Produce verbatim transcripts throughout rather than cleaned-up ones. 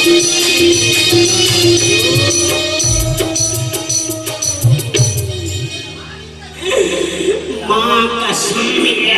माँ कसम, ये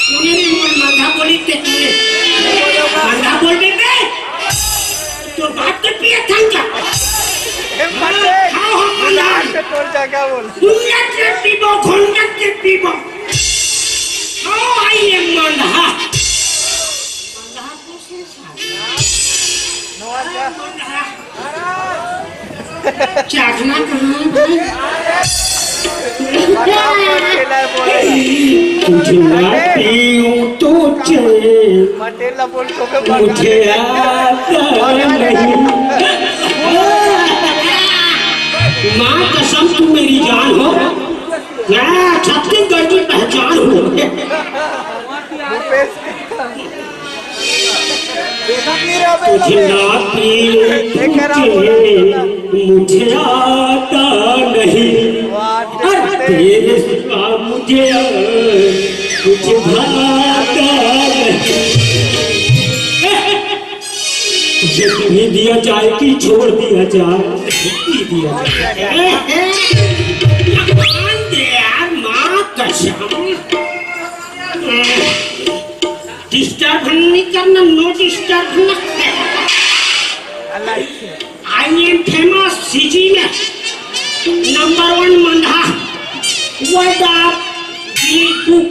तूने भी मोर मंदा बोली ते तूने। मंदा बोल बे बे। तोर बाप के पिए थन का? ए, मत दे। हाँ, हाँ, मंदा। मजाक से तोर जगह बोल। दुनिया के पीबो, घोंडा के पीबो। ओ, आई ये मंदा। मंदा। चाखना कहाँ है भाई? कुछ ना पीऊं तुझे, मुझे आता नहीं। माँ कसम, तुम मेरी जान हो। मैं छत्तीसगढ़ की पहचान हो। भूपेश। तुझे ना पीऊं तुझे, मुझे आता नहीं। और तेरे सिवा मुझे कुछ भाता नहीं। तुझे पी दिया जाए कि छोड़ दिया जाए, पी दिया जाए। मान दे यार, माँ कसम। डिस्टर्ब नहीं करना, नो डिस्टर्ब ना। I am famous सीजी में नंबर वन मंधा। What up, दिलीप कुक?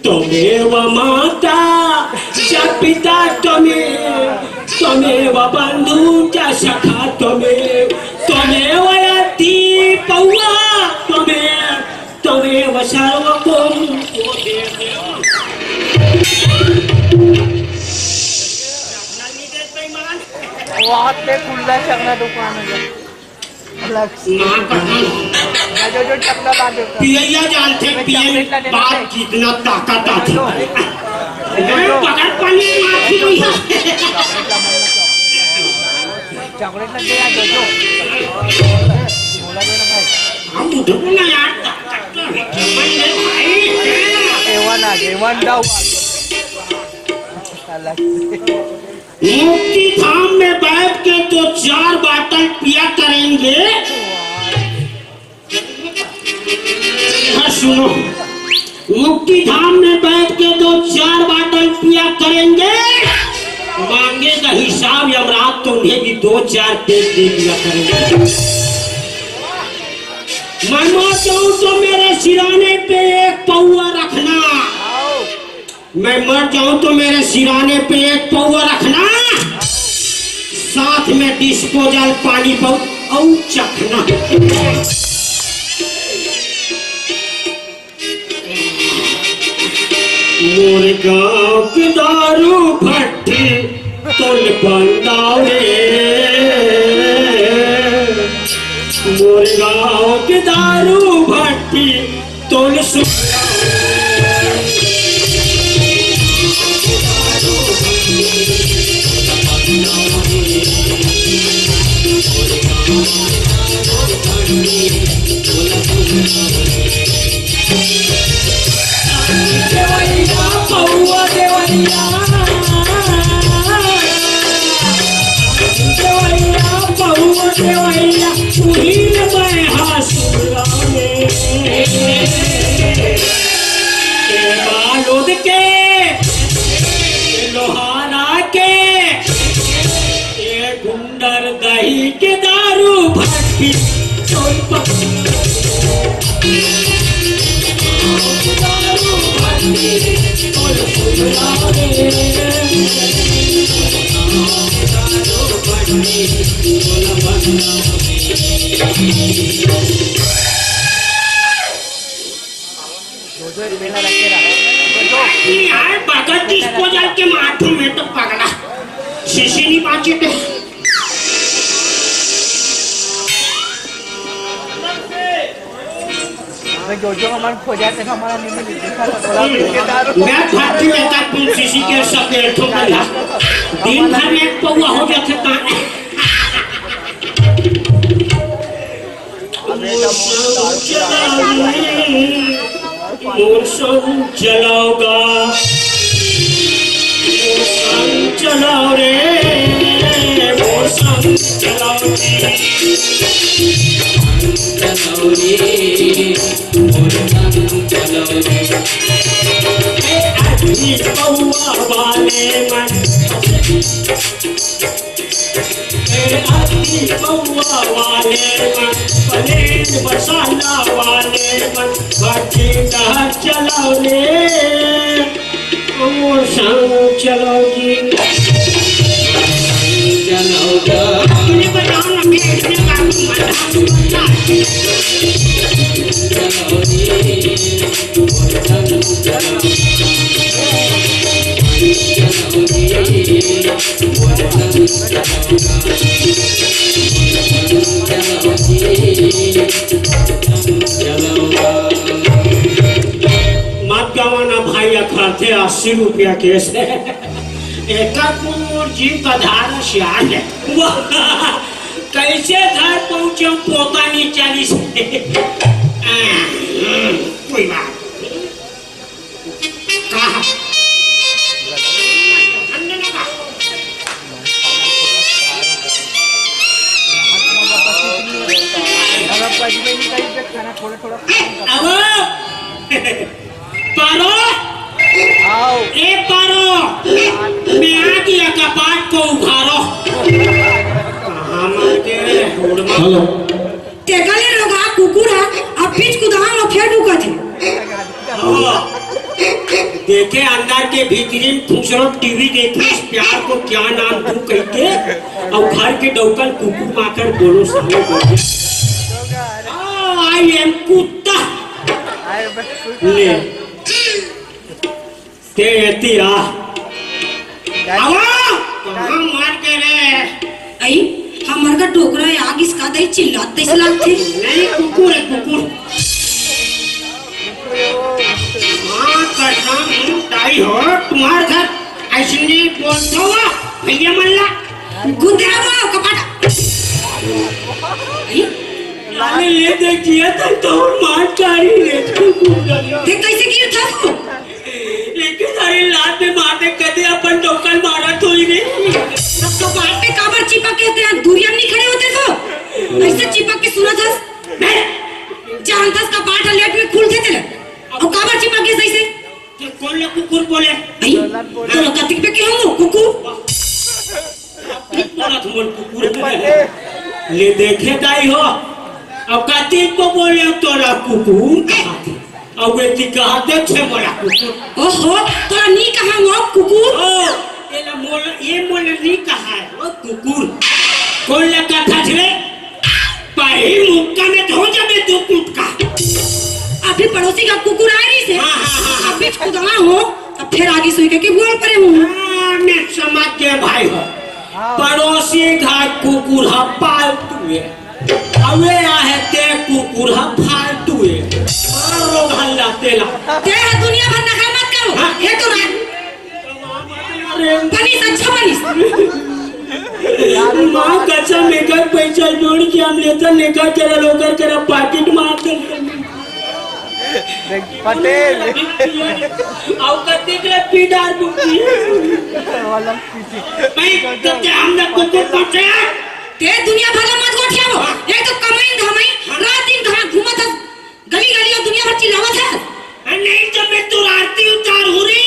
त्वमेव माता च पिता, त्वमेव, त्वमेव बंधु च सखा, त्वमेव, त्वमेव अति पौआ, त्वमेव, त्वमेव सर्वकम। वहाँ पे खुला चकना दुकान है। अलग से। माँ कसम। जो, जो चकना ला दे। पियैया जानथे, मैं पिए चॉकलेट ला देना बात है। कितना ताकत आथे। जो, जो। मैं बगैर पानी माफी हुई है। चॉकलेट ला दे यार, जो, जो। बोला दे ना भाई। हम उठो ना यार, ताकत तो है, भाई। एवन आ गए, वन डाउन आ गए। अलग से। मुक्ति धाम में बैठ के दो चार बाटल पिया करेंगे। हाँ, सुनो, मुक्ति धाम में बैठ के दो चार बाटल पिया करेंगे, मांगेगा हिसाब यमराज, तुम्हें भी दो चार पेग दे दिया करेंगे। मैं मर जाऊं तो मेरे सिराने पे एक पौआ रखना। मैं मर जाऊं तो मेरे सिराने पे एक पौवा रखना, साथ में डिस्पोजल पानी बहुत और चखना। मोर गांव के दारू भट्टी तोल बंदावे, मोर गांव के दारू भट्टी तोल सुन। देवैया, पौआ देवैया, देवैया, पौआ देवैया, उही में मैं हासुरा में। ए बालोद के, ए लोहारा के, ए गुंडर दही के दारू भट्टी, चोल पकड़ी। यार, बगैर डिस्पोजल के माथुर में तो पगला शीशी नहीं बांचे थे। अबे जो जो हमारे खोजा थे, हमारा नहीं मिली, देखा तो थोड़ा पी के दारू। मैं भट्टी में तक तुम शीशी के सब बैठो बंधा। दिन भर में एक पौवा हो जाते पानी। अबे तो मोर संग चलाओ गा, मोर संग चलाओ रे, मोर संग चलाओ जी। चलाओ रे, मोर संग चलाओ रे। ए अति पौवा वाले मन, ए अति पौवा वाले मन, प्लेट मसाला वाले मन, बाकी डहर चलाओ रे, ओ संग चलाओ जी। चलाओ गा। अपने बताओ ना, मैं इतने बात मत। मत गवाना भाई, अखरथे अस्सी रुपया के से। एकर मोर जीव का धार सियार है। वाह, कैसे घर पहुंचे, पोता नहीं चालीस। कोई बात नहीं। कहा? अब पारो, आओ। ए पारो, मैं आ गया, कपाट को उघारो। कहाँ मर गए रे, होड़ में। हेलो। तेकले रोगा कुकुर ह, अब बीच कुदहा म फेर ढुकत हे। हाँ। देखे अंदर के भीतरी में खुसरो टीवी देखिस, प्यार को क्या नाम दूं कहिके, अउ घर के डौकल कुकुर माकर बोलो साले बोलो। हाँ, I am कुत्ता। ले। ते एती आ। आवा! कहाँ मर के रे? अई, हमर का डोकरा आ गिस का दई चिल्लात तइसे लागथे। नहीं, कुकुर है, कुकुर। माँ कसम, दाई हो, तुम्हार घर ऐसने बोलथो, भैया मल्ला। गुंदेरा वो कपाट। अई? अरे ले देखिए तो, तो मार चारी रे, कुकुर। देख कैसे गिरथस वो। लेकिन अरे लात में मार दे, कदे अपन डौकल मारत होई रे। तब कपाट पे काबर चिपक के होते हैं, दूरिया में नहीं खड़े होते तो। ऐसे चिपक के सुनत हस। जानत हस कपाट ह लेट में खुलथे तेला। अउ काबर चिपक के सही से? ये कौन ला कुकुर बोले? भाई, तो कतिक पे के हम कुकुर? ठीक बोला तुम कुकुर। ले देखे दाई हो, अब कतिक को बोले तोला कुकुर कहाथे? अब एती कहाथे छे मोला कुकुर। ओहो, तोला नी कहा वो कुकुर? ओ, एला मोला, ये मोला नी कहा है, वो कुकुर। कौन ला कहाथे रे? पाही मुक्का में धो जाबे दो कुटका। अभी पड़ोसी का कुकुर आ रही से। हाँ, हाँ, हाँ, हाँ। अभी खुदवा हो, अब फिर आगे सोई के बोल पड़े हूँ। हाँ, मैं समझ गए भाई हो। हाँ। पड़ोसी का कुकुर ह पालतू है। अवे आहे ते कुकुर ह फालतू है। मारो भल्ला तेला। ते ह दुनिया भर नखरा मत करो। हाँ। ये तो रात बनिस, अच्छा बनिस। माँ कसम, एकर पैसा जोड़ के हम लेथन, एकर करा, ओकर करा पाकिट मार दे। देख, पटेल। अउ कतिक ले पी डार बुकी। वाला पीछे। भाई, तो क्या हम लोग कुकुर पहुंचे हैं? ते दुनिया भर ला मत गोठियावो। एक तो कमाई धमाई, रात दिन कहाँ घूमत हस? गली गली अउ दुनिया भर चिल्लावत हस। अरे नहीं तो मैं तो आरती उतार हूँ रे।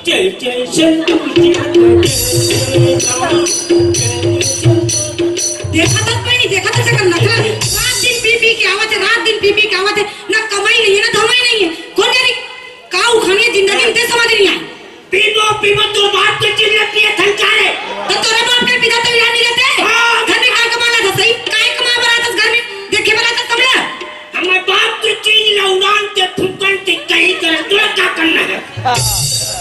जय जय संतोषी। देखा था कोई नहीं, देखा था चक्कर नखरा। रात दिन पी पी के आवत है, रात दिन पी पी के आवत है। ना कमाई नहीं है, ना धमाई नहीं है। कौन जाने का उखानी जिंदगी में ते समझ नहीं आए। पीबो, पीबो, तोर बाप के चीज ले पिए थन का रे? तो तोरे बाप के पीता तो यहाँ नहीं रहते? हाँ। घर में काय कमाला था सही? काय कमा बरातस घर में? देखे बरातस कमला? हमर बाप के चीज ला उड़ान के फुकन के कहीं करे, तोरा का करना है?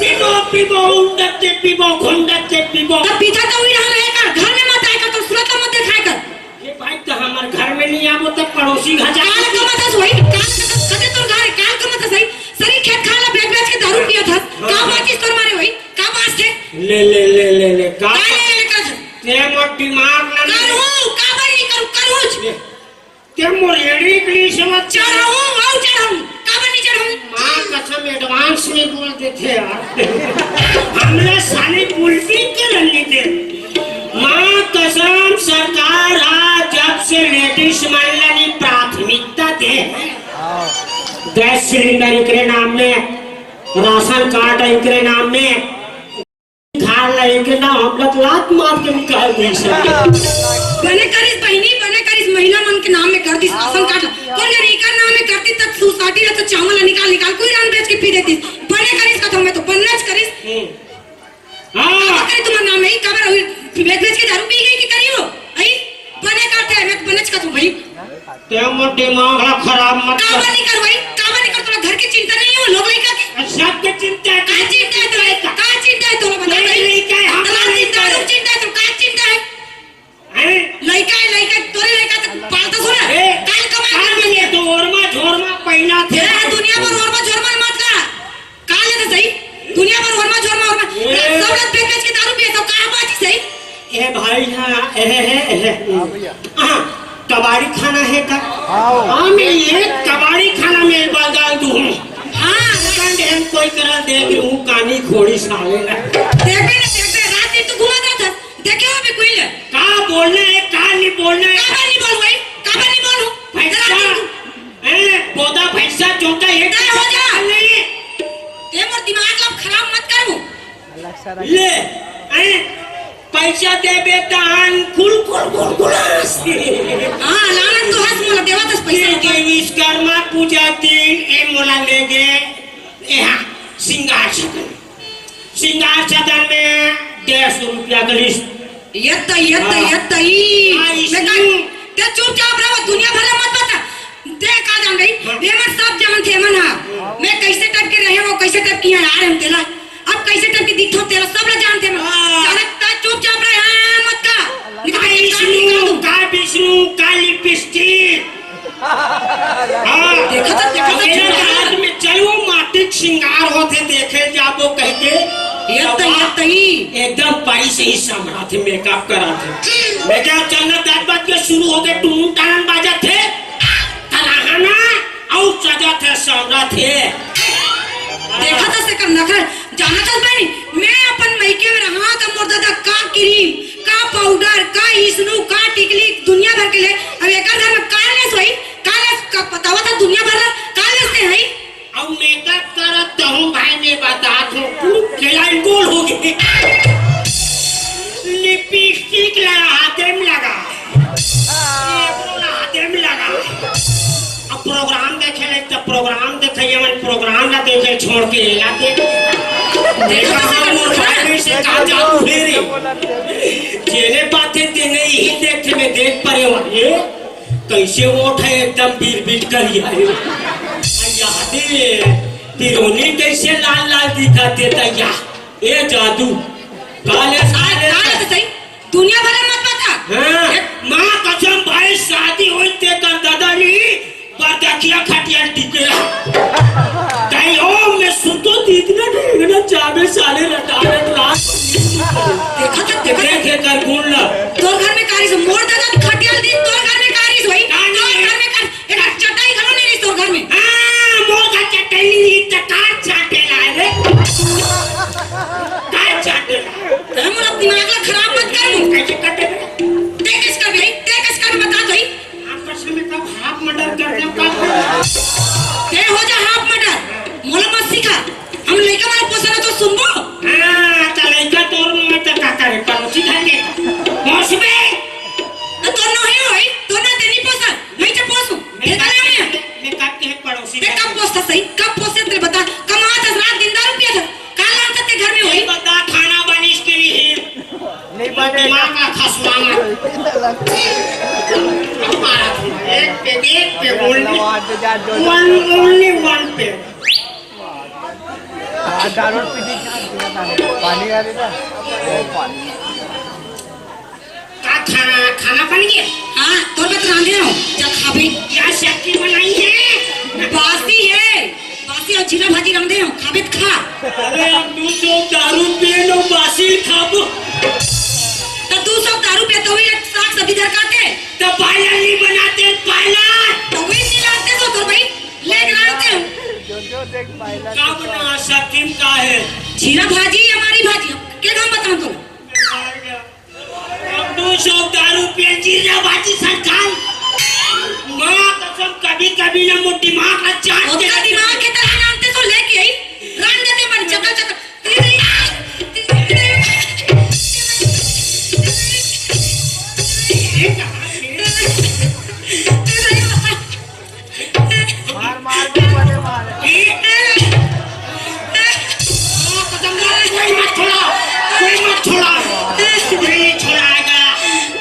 पीबो, पीबो, उंडत के पीबो, घोंडत के पीबो। तो पीता तो वही रहा रहेगा, घर में मत आएगा, तो सूरत मत दिखाएगा। ये भाई तो हमार घर में नहीं आबो तो पड़ोसी घर जा। काल कमाथस वही, काल कमाथस, कते तोर घर है, काल कमाथस वही। सरी खेत खाला बेच बेच के दारू पियथस। हाँ। का बाचिस तोर मारे वही? का बाचथे? ले, ले, ले, ले, ले, का का ले, ले, ले, कर? ते मोर दिमाग ना ले। करू, काबर नहीं करू, करू। ले। ते मोर एड़ी के लिए समझ चढ़ाऊ, आऊ चढ़ाऊ। काबर नहीं चढ़ाऊ? माँ कसम। में बोल देथे यार। हमला साले बोलबे करन नइ दे। माँ कसम, सरकार ह जब से लेडीज मन ला नी प्राथमिकता दे हे, गैस सिलेंडर एकरे नाम में, राशन कार्ड एकरे नाम में, घर ला एकरे नाम, हम लोग लात मार के निकाल दे सब। बने करिस बहिनी, बने करिस, महिला मन के नाम में कर दिस राशन कार्ड ला। कोन जनी एकर नाम में करती तब सोसाइटी ला तो चावल ला निकाल निकाल कोई रान बेच के पी देती। बने करिस कथों में तो बन्नच करिस। हम्म। हाँ। काबर करी तुम्हार नाम नहीं, काबर अभी बेच बेच के दारू पी गई कि करी हो? आई, बने करते हैं, मैं तो बन्नच कथों भाई। ते मोर दिमाग ला खराब मत कर। काबर नहीं करवाई, काबर नहीं कर, तोला घर की चिंता नहीं हो, लोग लइका के? सबके चिंता है। का चिंता है तोला? का चिंता है तोला बता भाई? लइका है, हम तोला लइका है। दारू चिंता है, तो का चिंता है? हैं? लइका है, लइका, तोरे लइका तो पालता सुना। ए, काल कमा काल के में ये तो ओरमा झोरमा पहिना थे। ए, दुनिया भर ओरमा झोरमा मत का। काल ले तो सही। दुनिया भर ओरमा झोरमा ओरमा। ए। सब लोग बेच बेच के दारू पिए, सब कहाँ बाजी सही? ए भाई, हाँ, ए, ए, ए, ए। हाँ, कबाड़ी खाना है का? हाँ। हाँ, मैं ये कबाड़ी खाना में बदल दूँ। हाँ। कंड हम कोई करा देख लूँ, कानी घोड़ी साले ना। देखबे ना, देखबे, रात दिन तू घुमा था, देखे हो भी कोई ले? का बोलना है, का नहीं बोलना है? काबर नहीं बोल भाई, काबर नहीं बोलूं? भैंसा, रात दिन तू ए, बोदा भैंसा जोता एक तय हो जा। नहीं है। ते मोर दिमाग ला खराब मत करू। ले, ए, पैसा देबे त आन कुल, कुल, कुल, कुल हंस। हाँ, लानत तो हंस मोला देवा तस पैसा ये होता। विश्वकर्मा पूजा दिन ए मोला ले गे, ए हाँ, श्रृंगार सदन। श्रृंगार सदन में डेढ़ सौ रुपया का लिस्ट। ये तई, ये तई, हाँ। ये तई। हाँ, मैं इसमें कहा, ते चुपचाप रहो, दुनिया भर मत बता। देख, का जान रही? हाँ। ये मन सब जानथे, मन हा। मैं कैसे टाइप के रहे हो, कैसे टाइप की यहाँ आ रहे हो तेला। अब कैसे टाइप की दिखो तेला, सब ला जानथे मन। हाँ। अरे, ता चुपचाप रहे, हाँ, मत का। नहीं तो का मैं विष्णु, निकाल दूँ। का विष्णु, का लिपस्टिक। हाँ। देखा था, देखा था, एक देखा था। हाथ में चलो, माटिक श्रृंगार होथे, देखे जाबो कह के। ये तो, ये तो ही। एकदम परी से ही समरा थे, मेकअप करा थे। मैं क्या चलना दांत बात के शुरू हो गए, टून टान बाजा थे। तलाहना अउ सजा थे, समरा थे। देखा था से कर नखरा, जाना था बहनी, मैं अपन मइके में रहा था, मोर दादा का क्रीम, का पाउडर, का इसनू, का टिकली, दुनिया भर के ले। अब एकर घर में का लेस होई, का लेस, का बतावा था दुनिया भर ला, का लेस ते हई? अब मेकअप करत हूँ भाई, मैं बता दूँ, पूरी खेलाई गोल हो गई। लिपस्टिक ला हाथे में लगा, eyebrow ला हाथे में लगा। अब प्रोग्राम देखे ले, तब प्रोग्राम देखे, ये मन प्रोग्राम ला देखे, छोड़ के ये ला देख। देखा हम मोर भाई से कहा जादू फेरी। जेने पाथे तेने यही देखे में देख परे हो। ये कैसे ओठ है एकदम बीट बीट करिया है। आ यादे पिरोनी कैसे लाल लाल दिखाते ता या। ए जादू। काले आज साले काल तो सही। दुनिया भर में मत बता। हाँ, ए माँ कसम भाई, शादी होई ते कर दादा नी, बरदकिया खटिया टिके। कहीं ओ मैं सुतो तो इतना नहीं ना चाबे साले रटावे क्लास। देखा था, देखा था। देखे कर गुण ला। तोर घर में कारिस, मोर दादा खटिया दी, तोर घर में कारिस होई। ना, ना, तोर ना। घर में कारिस, एक चटाई घलो नहीं रही तोर घर में। हाँ, मोर घर चटाई नहीं, तो कार चाटे लाए रे। कार चाटे लाए। तेरा मोर दिमाग ला खराब मत कर। कैसे कटे रे? ते किस कर भाई? ते किस कर बता दो ही। आपस में कब हाफ मर्डर कर दे, कब? ते हो जा हाफ मर्डर, मोला मत सिखा। हम लइका वाला पोसना तो सुनबो। हाँ, त लइका तोर में त का करे, पड़ोसी घर में। पोसबे। त तोर नो है होई, तोर ना देनी पोसा, नहीं ते पोसू। मैं देखा ना मैं। मैं कब के पड़ोसी ते घर कब में। पोसता सही, कब पोसे तेरे बता, कमा दस रात दिन दारू पिया था। काल आन तक के घर में होई। बता, खाना बनिस के नहीं? नहीं बने। दिमाग ना खसवाना। हमारा एक पे, एक पे, only one, only one पे। दारू पी दी, पानी आ रही ना। का खाना, खाना बन गया? हाँ, तोर बर रांधे हो, जा खाबे। क्या सब्जी बनाई है? बासी है, बासी अउ जीरा भाजी रांधे हो, खाबे त खा। अरे, हम दू सौ दारू पिए नो, बासी खाबो। त दू सौ दारू पिए तो भी एक साग सब्जी धर खाते। त पायला नहीं बनाते, पायला। तो वही नहीं लाते तो तोर भाई, लेके लाते हो। जो, जो देख पायला का तो बना, साग कभी ना मोर दिमाग ला चाट के ओतका रख। दिमाग के तरह जानते तो लेके आई। रान देते मन चकल चकल। मार, मार, मार, मार, मार। कोई मत छोड़ा, कोई मत छोड़ा, कोई नहीं छोड़ाएगा।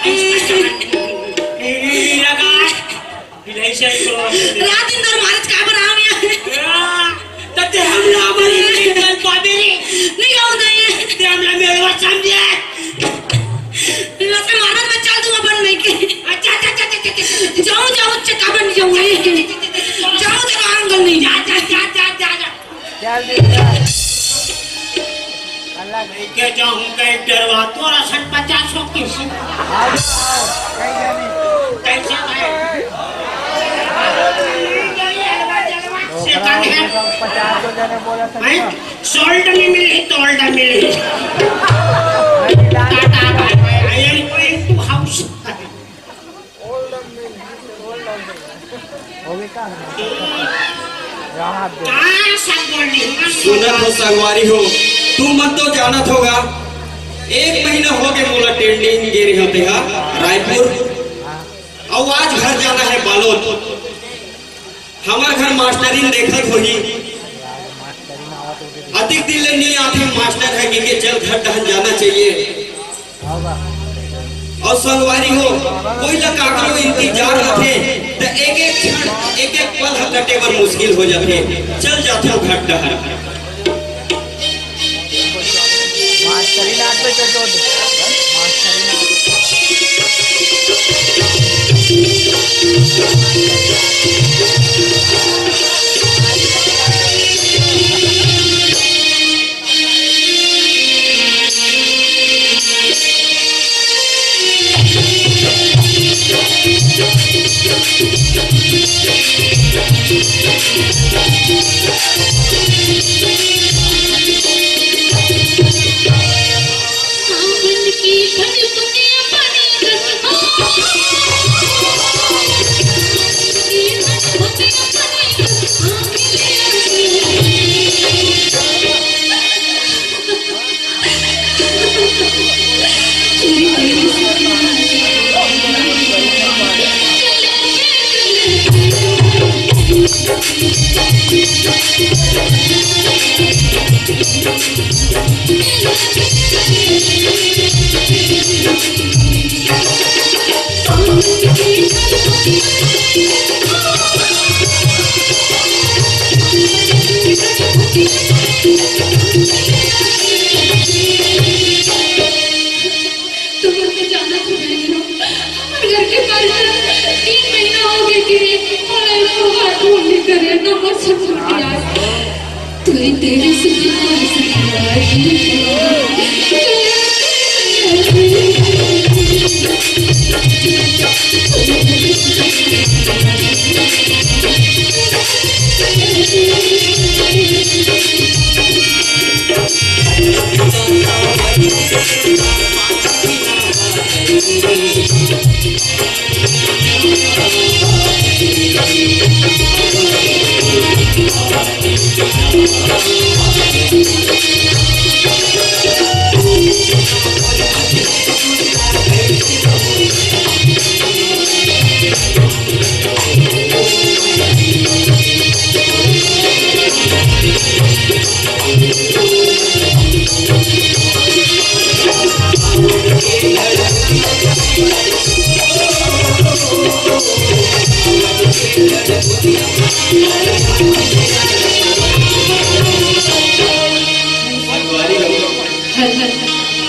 नहीं, नहीं, नहीं लगा। बिलाई से ही करो। रात दिन दर मारत का बराम या। तब ते हमला हमारी नहीं कर पावे रे। नहीं आओ दे। ते हमला मेरे बात समझे। रात मारत में चल दूंगा बन नहीं के। अच्छा, अच्छा, अच्छा, अच्छा, अच्छा। जाओ, जाओ, चका बन जाऊंगा। जाओ, जरा आंगन नहीं। जा, जा, जा, जा, जा, जा। चल दे, चल। अलग। के जाऊं के डरवा तोरा सन पचास हो किसी। आओ, आओ, कहीं जाने। कैसे भाई? से कम है। पचास को जाने बोला था। हैं? सोल्ड में मिली, तोल्ड में मिली। टाटा, बाय बाय। I am going to house। सुनत हो संगवारी हो, तुमन तो जानत होगा, एक महीना हो गए मोला ट्रेनिंग गे रहे तेहा रायपुर, अउ आज घर जाना है बालोद। हमर घर मास्टरिन देखत होही, अतिक दिन ले नी आथे मास्टर है, के चल घर डहन जाना चाहिए। अउ संगवारी हो, कोई ला काकरो इंतजार रथे, त एक-एक क्षण, एक-एक पल ह कटे बर मुश्किल हो जाथे। चल जाथन घर डहर। तुमन तो जानत हो बहिनी हो, हमर घर के परिवार तीन महीना हो गए कि रे, मोला एको बार फोन नहीं करे, नंबर से फोन किया। तू ही तेरे से भी कोई से किया।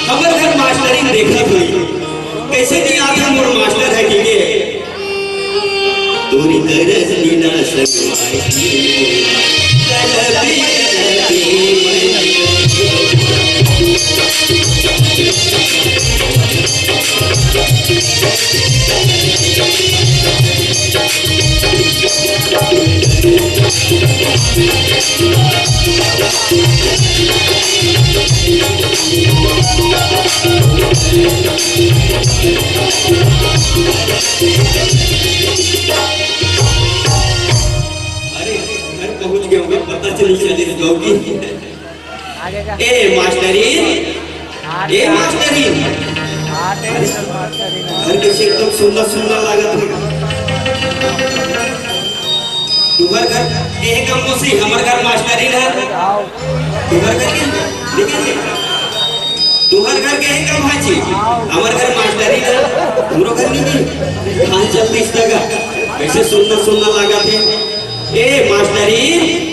हमर घर मास्टरिंग देखत होई, कैसे नहीं आता मोर मास्टर है कि के? तोरी तरस बिना संगवारी, कलबी, कलबी। चलिस गौगी। ए मास्टरी, ए मास्टरी, घर कैसे एकदम सुन्ना सुन्ना लागत हे। तुम्हर घर के हे कम मौसी, हमर घर मास्टरी हे। तुम्हर घर के, लेकिन तुम्हर घर के हे कम भांची, हमर घर मास्टरी हे। हमरो घर नहीं हे। हाँ, चल दिस तगा, कैसे सुन्ना सुन्ना लागत हे। ए मास्टरी,